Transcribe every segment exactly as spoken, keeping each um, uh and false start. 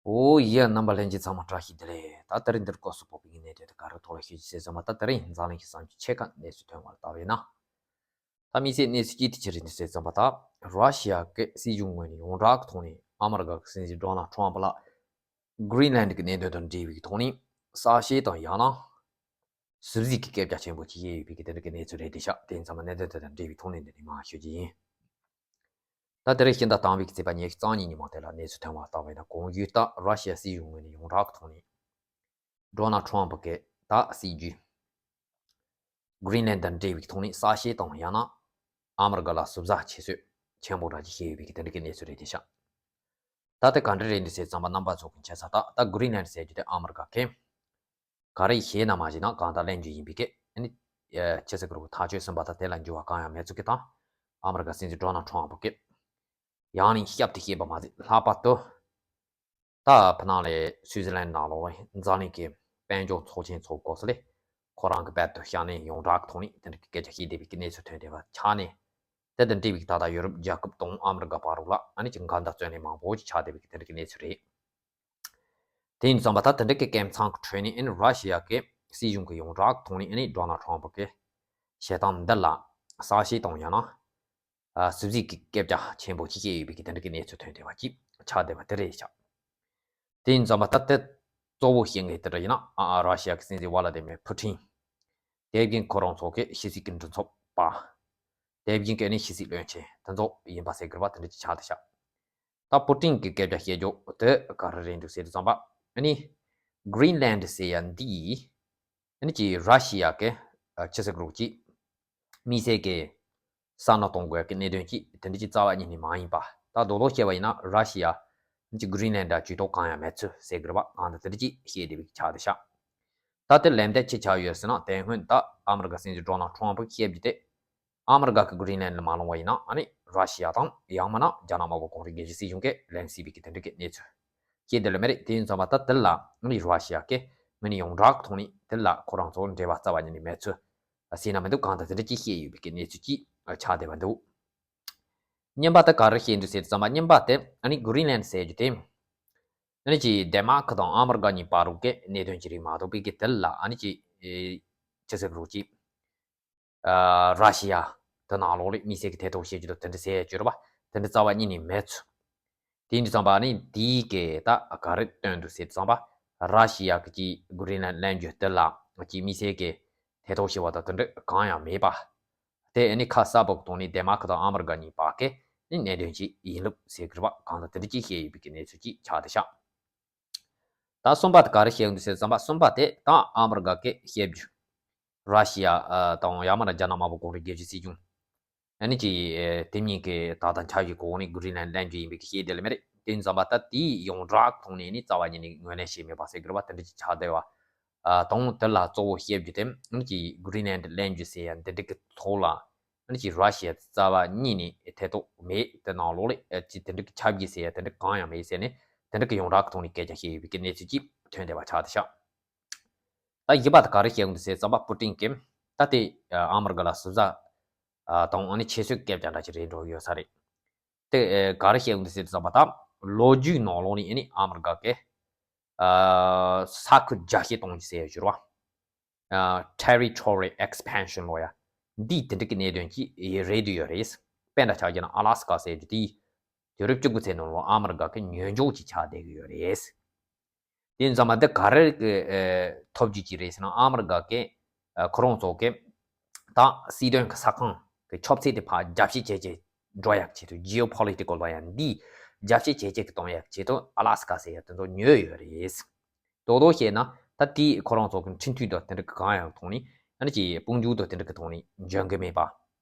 ཨོ་ཡ། རྣམ་པ་ལྷན་རྒྱས་ཚང་མ་བཀྲ་ཤིས་བདེ་ལེགས། ད་དེ་རིང་འདིར་སྐབས་སུ་བབས་པའི་གནད་དོན་དེ་ག་རེ་ཐོག་ལ་ཞུ་རྒྱུ་ཟེར་ཙམ་པ། ད་དེ་རིང་འཛམ་གླིང་གི་གསར་འགྱུར་ཆེ་ཁག་གནས་ཚུལ་ཐོན་པར་ལྟ་བས་ན། ད་དམིགས་བསལ་གནས་ཚུལ་གཅིག་དེ་ཅི་རེད་འདུག་ཟེར་ཙམ་པ། ད་ར་ཤི་ཡ་གི་སྲིད་གཞུང་ངོས་ནས་ཡོངས་གྲགས་ཀྱི་ཐོག་ནས་ཨ་མི་རི་ཀ་གི་སྲིད་འཛིན་ཌོ་ནལ་ཊམ་ཕ་ལ་གྷི་རིན་ལན་གྱི་གནད་དོན་དང་འབྲེལ་བའི་ཐོག་ནས་གསལ་བཤད་དང་ཡང་ན་ཟུར་གཟིགས་ཀྱི་སྐད་ཆ་ཆེན་པོ་ཅིག་བཤད་ཡོད་པའི་གི་དེ་འདྲ་གི་གནས་ཚུལ་རེད་དེ་ཤག་དེ་ཡིན་ཙང་མ་གནད་དོན་དེ་དང་འབྲེལ་བའི་ཐོག་ནས་འདི་ནས་མར་ཞུ་རྒྱུ་ཡིན། ད་དེ་རིང་ཕྱི་ཟླ་དང་པོའི་གི་ཚེས་པ་ཉི་ཤུ་རྩ་གཉིས་ཉིན་མོ་དེ་ལ་གནས་ཚུལ་ཐོན་པ་ལྟ་བས་ན། གོང་ཞུས་ལྟར་ར་ཤི་ཡ་སྲིད་གཞུང་ངོས་ནས་ཡོངས་གྲགས་ཀྱི་ཐོག་ནས་ཌོ་ནལ་ཊམ་ཕ་གི་ད་སྲིད་ཇུས་གྷི་རིན་ལན་དང་འབྲེལ་བའི་ཐོག་ནས་གསལ་བཤད་དང་ཡང་ན་ཨ་མི་རི་ཀ་ལ་ཟུར་ཟ་བྱེད་སྲོལ་ཆེན་པོ་འདྲ་ཅིག་བཤད་ཡོད་པའི་གི་དེ་འདྲ་གི་གནས་ཚུལ་རེད་དེ་ཤག་ད་དེ་ག་འདྲ་རེད་འདུག་ཟེར་ཙམ་པ། རྣམ་པ་ཚོ་གི་མཁྱེན་གསལ་ལྟར་ད་གྷི་རིན་ལན་ཟེར་རྒྱུ་དེ་ཨ་མི་རི་ཀ་གི་ག་རེ་བྱས་ན་མ་བྱས་ན་གང་ལྟར་ལེན་རྒྱུ་ཡིན་པའི་གི། ཨ་ནི་ཨེ་ཕྱི་སྲིད་ཀྱི་ཐག་གཅོད་ཟིན་པ་དང་དེ་ལ་འགྱུར་བ་གང་ཡང་མེད་ཚུལ་གྱི་དང་། ཨ་མི་རི་ཀ་སྲིད་འཛིན་ཌོ་ནལ་ཊམ་ཕ་གིས་ཡང་ནས་བསྐྱར་དུ་བཤད་པ་མ་ཟད། ལྷག་པར་དུ་ད་ཕ་ནང་ལ་སུའུ་ཙི་ལན་ནང་ལོགས་ལ་འཛམ་གླིང་གི་དཔལ་འབྱོར་ཚོགས་ཆེན་ཚོགས་སྐབས་སུ་ལ་ཁོ་རང་གི་རྦད་དེ་ཤ་ནས་ཡོངས་གྲགས་ཀྱི་ཐོག་ནས་དེ་འདྲ་གི་སྐད་ཆ་བཤད་བསྡད་པའི་གི་གནས་ཚུལ་ཐོན་བསྡད་པ་ཆགས་ནས། དེ་དང་འབྲེལ་བའི་ད་ལྟ་ཡོ་རོབ་རྒྱལ་ཁབ་དང་ཨ་མི་རི་ཀ་བར་ལ་ཨ་ནི་ཅིག་འགལ་ཟླ་རྩོད་གླེང་མང་པོ་ཅིག་ཆགས་བསྡད་པའི་གི་དེ་འདྲ་གི་གནས་ཚུལ་རེད། དེ་ཡིན་ཙང་མ་ད་དེ་འདྲ་གི་སྐབས་མཚམས་ཀྱི་ཁྲོད་ནས་ཨ་ནི་ར་ཤི་ཡ་གི་སྲིད་གཞུང་གི་ཡོངས་གྲགས་ཐོག་ནས་ཨ་ནི་ཌོ་ནལ་ཊམ་ཕ་གི་བྱེད་སྟངས་འདི་ལ་གསལ་བཤད་དང་ཡང་ན་ཨ་ཟུར་གཟིགས་ཀྱི་སྐད་ཆ་ཆེན་པོ་ཅིག་བཤད་ཡོད་པའི་གི་དེ་འདྲ་གི་གནས་ཚུལ་ཐོན་བསྡད་པ་ཅིག་ཆགས་བསྡད་པ་དེ་རེད་ཤག་དེ་ཡིན་ཙང་མ་ད་དེ་གཙོ་བོ་བཤད་མཁན་དེ་འདྲ་ཡིན་ན་ཨ་ཨ་ར་ཤི་ཡ་གི་སྲིད་འཛིན་ཝ་ལ་ཏི་མེར་ཕུ་ཊིན། དེ་བཞིན་ཁོ་རང་ཚོ་གི་ཕྱི་སྲིད་ཀྱི་མགྲིན་ཚབ་པ། དེ་བཞིན་གི་ཨ་ནི་ཕྱི་སྲིད་བློན་ཆེན་དེ་ཚོ་ཡིན་པ་ཟེར་དགོས་པ་དེ་འདྲ་ཅིག་ཆགས་བསྡད་ཤག་ད་པུ་ཏིན་གྱི་སྐད་ཆ་བཤད་རྒྱུ་དེ་ག་རེ་རེད་འདུག་ཟེར་དུས་ཙམ་པ། ཨ་ནི་གྷི་རིན་ལན་ཟེར་ཡ་འདི་ཨ་ནི་ཅིག་ར་ཤི་ཡ་གི་ཨ་ཕྱི་སྲིད་ཀྱི་རོགས་ཅིག་དམིགས་བསལ་གྱི་བསམ་བློ་གཏོང་དགོས་ཀྱི་གནད་དོན་ཅིག་དེ་འདྲ་ཅིག་རྩ་བ་ཉིད་ནས་མ་ཡིན་པ། ད་རྡོག་རྡོག་བཤད་པ་ཡིན་ན་ར་ཤི་ཡ་ཨ་ནི་ཅིག་གྷི་རིན་ལན་ལ་ཇུས་གཏོགས་གང་ཡང་མེད་ཚུལ་ཟེར་དགོས་པ་གང་ལྟར་དེ་འདྲ་ཅིག་བཤད་བསྡད་པའི་ཆགས་བསྡད་ཤག་ད་དེ་ལན་འདེབས་ཅི་ཆགས་ཡོད་ཟེར་ན། དེ་སྔོན་ད་ཨ་མི་རི་ཀ་སྲིད་འཛིན་ཌོ་ནལ་ཊམ་ཕ་གིས་བཤད་རྒྱུ་དེ། ཨ་མི་རི་ཀ་གི་གྷི་རིན་ལན་ལ་མ་ལོངས་པ་ཡིན་ན་ཨ་ནི་ར་ཤི་ཡ་དང་ཡང་མིན་ན་རྒྱ་ནག་དམར་པོ་གངས་རི་རྒྱལ་བཞུད་སྲིད་གཞུང་གིས་ལེན་སྲིད་པའི་གི་དེ་འདྲ་གི་གནས་ཚུལ་བཤད་བསྡད་ལ་མེད་རེད། དེ་ཡིན་ཙང་མ་ད་དེ་ལ་ཨ་ནི་ར་ཤི་ཡ་གི་ངོས་ནས་ཡོངས་གྲགས་ཐོག་ནས་དེ་ལ་ཁོ་རང་ཚོ་འབྲེལ་བ་རྩ་བ་ཉིད་ནས་མེད་ཚུལ་ཟེར་ན་མི་འདུག་གང་ལྟར་དེ་འདྲ་ཅིག་བཤད་ཡོད་པའི་གི་གནས་ཚུལ་ཅིག་ཆགས་བསྡད་པ་འདུག་རྙིང་པ་དེ་ག་རེ་བཤད་འདུག་ཟེར་དུས་ཙམ་པ། རྙིང་པ་དེ་ཨ་ནི་གྷི་རིན་ལན་ཟེར་རྒྱུ་དེ་ཨ་ནི་ཅིག་ཌེན་མཱར་ཀ་དང་ཨ་མི་རི་ཀ་གཉིས་བར་གྱི་གནད་དོན་ཅིག་རེད་མ་གཏོགས་པའི་གི་དེ་ལ་ཨ་ནི་ཅིག་ཨེ་ཅི་ཟེར་རོགས་ཅིག་ཨ་ར་ཤི་ཡ་དེ་ནང་ལོགས་ལ་དམིགས་བསལ་གྱི་ཐེ་གཏོགས་བྱེད་རྒྱུ་དང་དེ་འདྲ་ཟེར་རྒྱུ་རེད་པ། དེ་འདྲ་རྩ་བ་ཉིད་ནས་མེད་ཚུལ། དེ་ཡིན་དུས་ཙམ་པ་ཨ་ནི་དེའི་གི་ད་ག་རེ་སྟོན་འདུག་ཟེར་དུས་ཙམ་པ། ར་ཤི་ཡ་གི་ཅིག་གྷི་རིན་ལན་ལེན་རྒྱུ་དེ་ལ་ཅིག་དམིགས་བསལ་གྱི་ཐེ་གཏོགས་བྱེད་པ་དང་དེ་འདྲ་གང་ཡང་མེད་པ། དེ་ཨ་ནི་ཁ་གསལ་པོ་གི་ཐོག་ནས་ཌེན་མཱར་ཀ་དང་ཨ་མི་རི་ཀ་གཉིས་བར་གྱི་ཨ་ནི་གནད་དོན་ཅིག་ཡིན་ལུགས་ཟེར་གྱི་རེད་པ། གང་ལྟར་དེ་འདྲ་ཅིག་བཤད་ཡོད་པའི་གི་གནས་ཚུལ་ཅིག་ཆགས་བསྡད་ཤག་ད་གསུམ་པ་དེ་ག་རེ་བཤད་ཡོང་འདུག་ཟེར་དུས་ཙམ་པ། གསུམ་པ་དེ་ད་ཨ་མི་རི་ཀ་གི་བཤད་རྒྱུ། ར་ཤི་ཡ་ཨ་དང་ཡང་མིན་ན་རྒྱ་ནག་དམར་པོ་གངས་རི་རྒྱལ་བཞུད་སྲིད་གཞུང་ཨ་ནི་ཅིག་ཨེ་དེ་གཉིས་ཀྱི་ད་ལྟ་འཆར་གཞིའི་གོ་གནས་གྷི་རིན་ལན་ལེན་རྒྱུ་ཡིན་པའི་གི་བཤད་བསྡད་ལ་མེད་རེད། དེ་ཡིན་ཙམ་པ་ད་དེའི་ཡོངས་གྲགས་ཐོག་ནས་ནི་རྩ་བ་ཉིད་ནས་ངོས་ལེན་བྱས་མེད་པ་ཟེར་གྱི་རེད་པ། དེ་འདྲ་ཅིག་ཆགས་བསྡད་པ། ཨ་དང་དེ་ལ་གཙོ་བོ་བཤད་རྒྱུ་དེ་ཨ་ནི་ཅིག་གྷི་རིན་ལན་ལེན་རྒྱུ་ཟེར་ཡ་འདི་འདྲ་གི་ཐོག་ལ་ཨ་ནི་ཅིག་ར་ཤི་ཡ་རྩ་བ་ཉིད་ནས་ཐེ་གཏོགས་མེད། དེ་ནང་ལོགས་ལ་ཨ་ཅིག་དེ་འདྲ་གི་ཁྱབ་རྒྱ་ཟེར་ཡ་དེ་འདྲ་གང་ཡང་མེད་ཟེར་ནས་དེ་འདྲ་གི་ཡོངས་གྲགས་ཀྱི་ཐོག་ནས་སྐད་ཆ་བཤད་ཡོད་པའི་གི་གནས་ཚུལ་ཅིག་ཐོན་བསྡད་པ་ཆགས་བསྡད་ཤག་ད་བཞི་པ་དེ་ག་རེ་བཤད་ཡོང་འདུག་ཟེར་དུས་ཙམ་པ། པུ་ཏིན་གྱིས་ད་དེ་ཨ་མི་རི་ཀ་ལ་ཟུར་ཟ་ཨ་དང་ཨ་ནི་ཁྱད་གསོད་སྐད་ཆ་འདྲ་ཅིག་རེད་འགྲོ་ཡོད་ས་རེད། དེ་ཨེ་ག་རེ་བཤད་ཡོང་འདུག་ཟེར་དུས་ཙམ་པ། ད་ལོ་རྒྱུས་ནང་ལོགས་ནས་ཨ་ནི་ཨ་མི་རི་ཀ་གི་ཨ་ས་ཁུལ་རྒྱ་སྐྱེད་གཏོང་རྒྱུ་ཟེར་ཡ་ཞུ་རེད་པ། ཨ་territory expansion ལབ་ཡ་འདི་དེ་འདྲ་གི་གནད་དོན་ཅིག་རེད་འདུག་ཡོད་རེད། དཔེར་ན་ཆ་བཞག་ན་ཨ་ལ་སི་ཀ་ཟེར་རྒྱུ་དེ་དུས་རབས་བཅུ་དགུ་ཚེ་ནང་ལོགས་ཨ་མི་རི་ཀ་གི་ཉོ་འཇོག་ཅིག་ཆགས་བསྡད་ཀྱི་ཡོད་རེད། དེ་ཡིན་ཙང་མ་འདི་ག་རེ་གི་ཨེ་ཐོབ་རྒྱུ་ཅིག་རེད་ཟེར་ན། ཨ་མི་རི་ཀ་གི་ཨ་ཁོ་རང་ཚོ་གི་ད་སྲིད་དོན་གི་ས་ཁང་གི་ཁྱབ་ཚད་དེ་ཕར་རྒྱ་སྐྱེད་བྱེད་ཀྱི་འགྲོ་ཡག་ཆེད་དུ། geopolitical ལབ་ཡ་འདི་རྒྱ་སྐྱེད་བྱེད་ཀྱི་གཏོང་ཡག་ཆེད་དུ་ཨ་ལ་སི་ཀ་ཟེར་ཡ་དེ་ཚོ་ཉོས་ཡོད་རེད། རྡོག་རྡོག་བཤད་ན་ད་དེ་ཁོ་རང་ཚོ་གི་འཕྲིན་ཐུང་དང་དེ་འདྲ་གི་གང་ཡང་ཐོག་ནས་ཨ་ནི་ཅིག་དཔུང་འཇུག་དང་དེ་འདྲ་གི་ཐོག་ནས་འཇོན་གི་མེད་པ།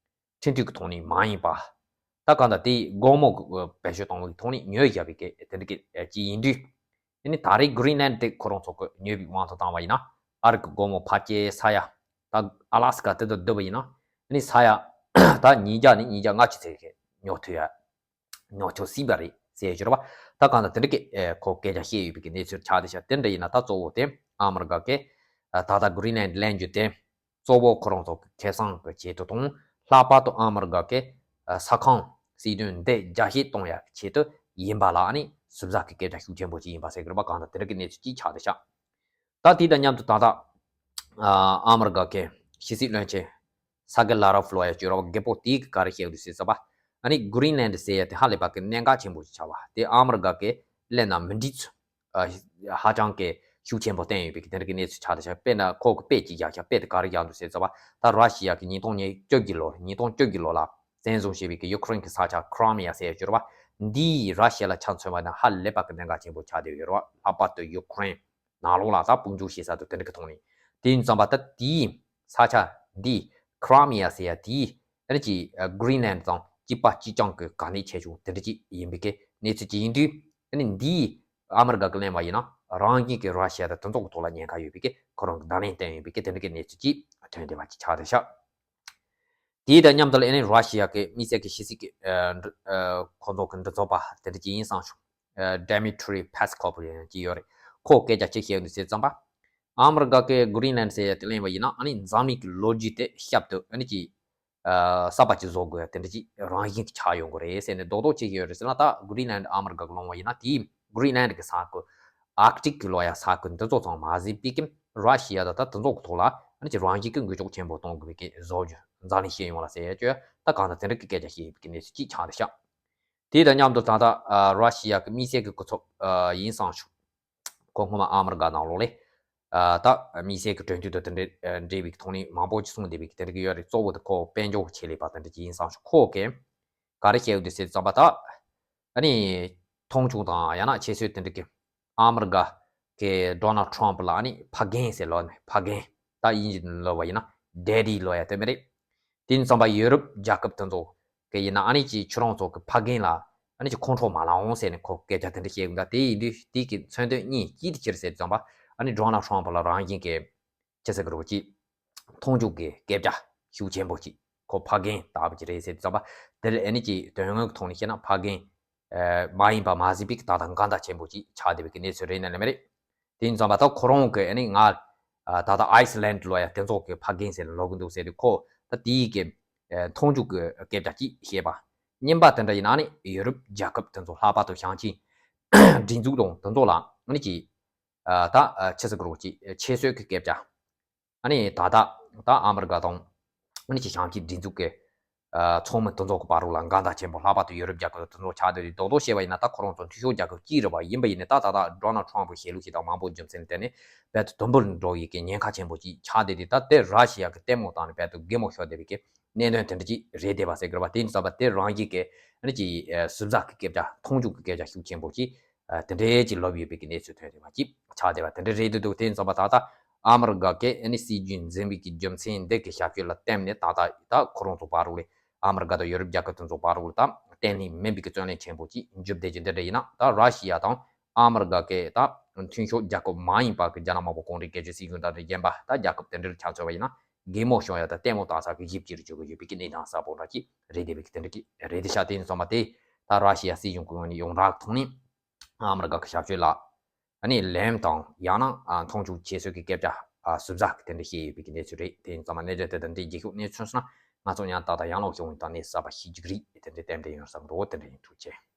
འཕྲིན་ཐུང་གི་ཐོག་ནས་མ་ཡིན་པ། ད་གང་ལྟར་དེ་སྒོར་མོ་གི་བེད་སྤྱོད་གཏོང་བའི་ཐོག་ནས་ཉོས་བཞག་པའི་གི་དེ་འདྲ་གི་ཅིག་ཡིན་དུས། ཨ་ནི་ད་རེས་གྷི་རིན་ལན་དེ་ཁོ་རང་ཚོ་གི་ཉོས་པའི་དབང་དུ་བཏང་བ་ཡིན་ན། ཨ་རི་གི་སྒོར་མོ་ཕལ་ཆེར་ས་ཡ། ད་ཨ་ལ་སི་ཀ་དེ་དང་བསྡུར་བ་ཡིན་ན་ཨ་ནི་ས་ཡ་ད་ཉིས་བརྒྱ་ནས་ཉིས་བརྒྱ་ལྔ་བཅུ་ཚད་ཀྱི་ཉོ་ཐུབ་ཡ། ཉོ་ཆོག་སྲིད་པ་རེད་ཟེར་ཞུ་རེད་པ། ད་གང་ལྟར་དེ་འདྲ་གི་ཨེ་ཁོ་སྐད་ཆ་བཤད་ཡོད་པའི་གི་གནས་ཚུལ་ཆགས་བསྡད་ཤག་དེ་འདྲ་ཡིན་ན་ད་གཙོ་བོ་དེ་ཨ་མི་རི་ཀ་གི་ཨ་ད་ལྟ་གྷི་རིན་ལན་ལེན་རྒྱུ་དེ་གཙོ་བོ་ཁོ་རང་ཚོ་གི་ཁེ་བཟང་གི་ཆེད་དུ་དང་། ལྷག་པར་དུ་ཨ་མི་རི་ཀ་གི་ཨ་ས་ཁང་སྲིད་དོན་འདི་རྒྱ་སྐྱེད་གཏོང་ཡག་གི་ཆེད་དུ་ཡིན་པ་ལ་ཨ་ནི་ ཟུར་ཟ་གི་སྐད་ཆ་ཤུགས་ཆེན་པོ་ཅིག་ཡིན་པ་ཟེར་གི་རེད་པ། གང་ལྟར་དེ་འདྲ་གི་གནས་ཚུལ་ཅིག་ཆགས་བསྡད་ཤག་ད་དེ་དང་མཉམ་དུ་ད་ལྟ་ཨ་ཨ་མི་རི་ཀ་གི་ཕྱི་སྲིད་བློན་ཆེན་ས་གེ་ལ་རོབ་ལོ་ཡ་བཅོས་རོགས་རྒད་པོ་དེ་གི་ག་རེ་བཤད་འདུག་ཟེར་ཙམ་པ། ཨ་ནི་གྷི་རིན་ལན་ཟེར་ཡ་དེ་ཧ་ལས་པ་གི་གནད་འགག་ཆེན་པོ་ཞིག་ཆགས་པ་དེ་ཨ་མི་རི་ཀ་གི་གླེང་ན་མི་འགྲིག་ཚུལ་ཨ་ཧ་ཅང་གི་ཤུགས་ཆེན་པོ་བསྟན་ཡོད་པའི་གི་དེ་འདྲ་གི་གནས་ཚུལ་ཆགས་བསྡད་ཤག་དཔེར་ན་ཁོ་གི་དཔེ་གཅིག་བཞག་ཤག་དཔེ་དེ་ག་རེ་བཞག་འདུག་ཟེར་ཙམ་པ། ད་ར་ཤི་ཡ་གི་ཉིས་སྟོང་བཅུ་བཞི་ལོ་ཉིས་སྟོང་བཅུ་བཞི་ལོ་ལ་བཙན་བཟུང་བྱས་པའི་གི་ཡུ་ཁུ་རེན་གི་ས་ཆ་ཁི་རི་མི་ཡ་ཟེར་ཡ་བཅོས་རོགས་པ། འདི་ར་ཤི་ཡ་ལ་ཆ་མཚོན་པ་ན་ཧ་ལས་པ་གི་གནད་འགག་ཆེན་པོ་ཆགས་བསྡད་ཡོད་རེད་བ། ལྷག་པར་དུ་ཡུ་ཁུ་རེན་ནང་ལོགས་ལ་ད་དཔུང་འཇུག་བྱེད་ས་དང་དེ་འདྲ་གི་ཐོག་ནས། དེ་ཡིན་ཙམ་པ་ད་དེའི་ས་ཆ་འདི་ཁི་རི་མི་ཡ་ཟེར་ཡ་དེའི་ཨ་ནི་ཅིག་གྷི་རིན་ལན་དང་གཅིག་པ་གཅིག་རྐྱང་གི་ག་ནས་ཁྱད་ཆོས་དེ་འདྲ་ཅིག་ཡིན་པའི་གི་གནས་ཚུལ་ཅིག་ཡིན་དུས། ཨ་ནི་འདི་ཨ་མི་རི་ཀ་གི་གླེང་བ་ཡིན་ན་རང་བཞིན་གི་ར་ཤི་ཡ་དང་དེ་ཚོ་གི་ཐོག་ལ་ཉེན་ཁ་ཡོད་པའི་གི་ཁོ་རང་གི་བརྡ་ལན་བསྟན་ཡོད་པའི་གི་དེ་འདྲ་གི་གནས་ཚུལ་ཅིག་ཐོན་བསྡད་པ་ཅིག་ཆགས་བསྡད་ཤག་དེའི་དང་མཉམ་དུ་ལ་ཨ་ནི་ར་ཤི་ཡ་གི་དམིགས་བསལ་གྱི་ཕྱི་སྲིད་ཀྱི་ཨ་འདྲ་ཨ་ཁོང་ཚོ་གི་མགྲིན་ཚབ་པ་དེ་འདྲ་ཅིག་ཡིན་བསམ་བྱུང་། ཨ་Dmitry Peskov་ཅིག་ཡོད་རེད། ཁོ་སྐད་ཆ་ཅིག་བཤད་འདུག་ཟེར་ཙམ་པ། ཨ་མི་རི་ཀ་གི་གྷི་རིན་ལན་ཟེར་ཡ་དེ་གླེང་བ་ཡིན་ན་ཨ་ནི་འཛམ་གླིང་གི་ལོ་རྒྱུས་དེ་ཞིབ་ཏུ་ཨ་ནི་ཅིག་ཨ་གསར་པ་ཅིག་བཟོ་དགོས་ཡ་དེ་འདྲ་ཅིག་རང་བཞིན་གྱི་ཆགས་ཡོང་གི་རེད་ཟེར་ནས་རྡོག་རྡོག་ཅིག་ཡོད་རེད་ཟེར་ན། ད་གྷི་རིན་ལན་ཨ་མི་རི་ཀ་གི་ལོང་བ་ཡིན་ན་དེའི་གྷི་རིན་ལན་གི་ས་ཁུལ་ཨར་ཀི་ཊིག་གི་ལོ་ཡ་ས་ཁུལ་འདི་ཚོ་ཚང་མ་ཟིན་པའི་གི་ར་ཤི་ཡ་དང་ད་དེ་ཚོ་གི་ཐོག་ལ་ཨ་ནི་ཅིག་རང་བཞིན་གྱི་འགུལ་སྐྱོད་ཆེན་པོ་གཏོང་དགོས་པའི་གི་བཟོ་རྒྱུ་འཛམ་གླིང་སྤྱི་ཡོངས་ལ་ཟེར་ཡ་ཅོ་ད་གང་ལྟར་དེ་འདྲ་གི་སྐད་ཆ་བཤད་ཡོད་པའི་གི་གནས་ཚུལ་ཅིག་ཆགས་བསྡད་ཤག་དེ་དང་མཉམ་དུ་ད་ལྟ་ཨ་ར་ཤི་ཡ་གི་དམིགས་བསལ་གྱི་སྐུ་ཚབ་ཨ་ཡིན་བསམ་བྱུང་། ཁོ་སྔོན་མ་ཨ་མི་རི་ཀ་ནང་ལོགས་ལ་ཨ་ད་དམིགས་བསལ་གྱི་གྲོས་མཐུན་དང་དེ་འདྲའི་ཨ་འབྲེལ་བའི་ཐོག་ནས་མང་པོ་ཅིག་གསུངས་བསྡད་པའི་དེ་འདྲ་གི་ཡོད་རེད། གཙོ་བོ་དེ་ཁོ་དཔལ་འབྱོར་ཆེད་ལས་པ་དེ་འདྲ་ཅིག་ཡིན་བསམ་བྱུང་། ཁོ་གིས་ག་རེ་བཤད་ཡོད་འདུག་ཟེར་ཙམ་པ། ད་ཨ་ནི་མཐོང་ཆུང་དང་ཡང་ན་ཁྱད་གསོད་དེ་འདྲ་གི་ཨ་མི་རི་ཀ་གི་ཌོ་ནལ་ཊམ་ཕ་ལ་ཨ་ནི་ཕ་རྒན་ཟེར་ལབ་ནས། ཕ་རྒན་ད་དབྱིན་ཇི་ནང་ལབ་པ་ཡིན་ན་ཌེ་ཌི་ལབ་ཡ་དེ་མི་རེད། དེ་ཡིན་ཙམ་པ་ཡུ་རོབ་རྒྱལ་ཁབ་དེ་ཚོ་གི་ཡིན་ན་ཨ་ནི་ཅིག་ཁྱོད་རང་ཚོ་གི་ཕ་རྒན་ལ་ཨ་ནི་ཅིག་ཁོང་ཁྲོ་མ་ལངས་ཟེར་ནས་ཁོ་སྐད་ཆ་དེ་འདྲ་བཤད་ཡོང་། ད་དེ་ཡིན་དུས་དེ་གི་མཚོན་དོན་གཉིས་གཅིག་དེ་ཅི་རེད་ཟེར་ཙམ་པ། ཨ་ནི་ཌོ་ནལ་ཊམ་ཕ་ལ་རང་བཞིན་གི་ཅི་ཟེར་གི་རེད་ཅིག་མཐོང་ཆུང་གི་སྐད་ཆ་ཤུགས་ཆེན་པོ་ཅིག་ཁོ་ཕ་རྒན་ལྟ་བུ་ཅིག་རེད་ཟེར་ཙམ་པ། དེ་ལ་ཨ་ནི་ཅིག་དོན་དངོས་ཀྱི་ཐོག་ནས་བཤད་ན་ཕ་རྒན་ཨ་མ་ཡིན་པ་མ་ཟིན་པའི་ད་ལྟ་འགལ་ཟླ་ཆེན་པོ་ཅིག་ཆགས་བསྡད་པའི་གི་གནས་ཚུལ་རེད་ནི་ལབ་མི་རེད། དེ་ཡིན་ཙམ་པ་ད་ཁོ་རང་གི་ཨ་ནི་ང་ཨ་ད་ལྟ་ཨའི་སི་ལན་ལབ་ཡ་དེ་ཚོ་གི་ཕ་རྒན་ཟེར་ནས་ལབ་གི་འདུག་ཟེར་དུས། ཁོ་ད་དེའི་གི་ཨ་མཐོང་ཆུང་གི་སྐད་ཆ་ཅིག་བཤད་པ། གཉིས་པ་དེ་འདྲ་ཡིན་ན་ཨ་ནི་ཡུ་རོབ་རྒྱལ་ཁབ་དེ་ཚོ་ལྷག་པར་དུ་བྱང་ཆིངས་སྒྲིག་འཛུགས་དང་དེ་ཚོ་ལ་ཨ་ནི་ཅིག་ཨ་ད་ཨ་ཆི་ཟེར་གི་རེད་ཅིག་ཁྱད་གསོད་ཀྱི་སྐད་ཆ། ཨ་ནི་ད་ལྟ་ད་ཨ་མི་རི་ཀ་དང་ཨ་ནི་ཅིག་བྱང་ཆིངས་སྒྲིག་འཛུགས་ཀྱི་ཨ་ཚོགས་མི་དེ་ཚོ་གི་བར་ལ་འགལ་ཟླ་ཆེན་པོ་ལྷག་པར་དུ་ཡུ་རོབ་རྒྱལ་ཁབ་དེ་ཚོ་ཆགས་བསྡད་དུས། རྡོག་རྡོག་བཤད་པ་ཡིན་ན་ད་ཁོ་རང་ཚོ་མཐུན་ཕྱོགས་རྒྱལ་ཁབ་གཅིག་རེད་པ། ཡིན་པ་ཡིན་ནའི་ད་ད་ལྟ་ཌོ་ནལ་ཊམ་ཕ་བྱས་ལུགས་ཤིག་དང་མང་པོ་རྒྱུ་མཚན་ལ་བརྟེན་ནས་རྦད་དེ་དུམ་བུར་འགྲོ་ཡི་གི་ཉེན་ཁ་ཆེན་པོ་ཅིག་ཆགས་བསྡད་དུས། ད་དེ་ར་ཤི་ཡ་གི་ལྟད་མོ་བཏང་ནས་རྦད་དེ་གད་མོ་ཤོར་བསྡད་པའི་གི་གནད་དོན་དེ་འདྲ་ཅིག་རེད་བསྡད་པ་ཟེར་གི་རེད་པ། དེ་ཡིན་ཙམ་པ་དེ་རང་བཞིན་གི་ཨ་ནི་ཅིག་ཨ་ཟུར་ཟ་གི་སྐད་ཆ། མཐོང་ཆུང་གི་སྐད་ཆ་ཤུགས་ཆེན་པོ་ཅིག་ཨ་དེ་འདྲའི་ཅིག་ལབ་ཡོད་པའི་གི་གནས་ཚུལ་ཐོན་བསྡད་པ་ཅིག་ཆགས་བསྡད་པ་དེ་འདྲ་རེད་འདུག་དེ་ཡིན་ཙམ་པ་ད་ལྟ་ཨ་མི་རི་ཀ་གི་ཨ་ནི་སྲིད་ཇུས་འཛིན་པའི་གི་རྒྱུ་མཚན་འདི་གི་ཞབས་ཞུ་ལ་བརྟེན་ནས་ད་ལྟ་ད་ཁོ་རང་ཚོ་བར་ལ་ཨ་མི་རི་ཀ་དང་ཡུ་རོབ་རྒྱལ་ཁབ་དེ་ཚོ་བར་ལ་ད་བརྟན་ལྷིང་མིན་པའི་གི་བརྩོན་ལེན་ཆེན་པོ་ཅིག་འཇུག་བསྡད་ཀྱི་འདི་འདྲ་ཡིན་ན། ད་ར་ཤི་ཡ་དང་ཨ་མི་རི་ཀ་གི་ད་མཐུན་ཕྱོགས་རྒྱལ་ཁབ་མ་ཡིན་པ་གི་རྒྱ་ནག་དམར་པོ་གུང་ཁྲན་སྒེར་གཅོད་སྲིད་གཞུང་དང་འདྲ་རྒྱན་པ་ད་རྒྱལ་ཁབ་དེ་འདྲར་ཆ་མཚོན་པ་ཡིན་ན། གད་མོ་ཤོར་ཡ་དང་ལྟད་མོ་ལྟ་ས་གི་གཞི་གཅིག་རུ་གྱུར་གྱི་ཡོད་པའི་གི་གནས་སྟངས་གསལ་པོ་འདྲ་ཅིག་རེད་བསྡད་པའི་གི་དེ་འདྲ་ཅིག་རེད་བསྡད་ཤག་དེ་ཡིན་ཙང་མ་དེ་ད་ར་ཤི་ཡ་སྲིད་གཞུང་གི་ངོས་ནས་ཡོངས་གྲགས་ཐོག་ནས་ཨ་མི་རི་ཀ་གི་ཞབས་ཞུ་ལ་ཨ་ནི་ལན་དང་ཡང་ན་ཨ་མཐོང་ཆུང་ཁྱད་གསོད་ཀྱི་སྐད་ཆ་ཨ་ཟུར་ཟ་གི་དེ་འདྲ་བཤད་ཡོད་པའི་གི་གནས་ཚུལ་རེད། དེ་ཡིན་ཙང་མ་གནད་དོན་དེ་དང་འདི་རྒྱལ་ཤོག་གནས་ཚུལ་སོང་ན་ང་ཚོ་ཉན་ཏག་ཏག་ཡང་ལོག་ཤོག་ཡོང་དང་གནས་གསར་པ་ཤིག་ཅིག་རེད། དེ་འདྲ་གཏན་འབྲས་ཡོང་བསམ་འདུག་དེ་འདྲ་ཡིན། ཐུགས་རྗེ་ཆེ།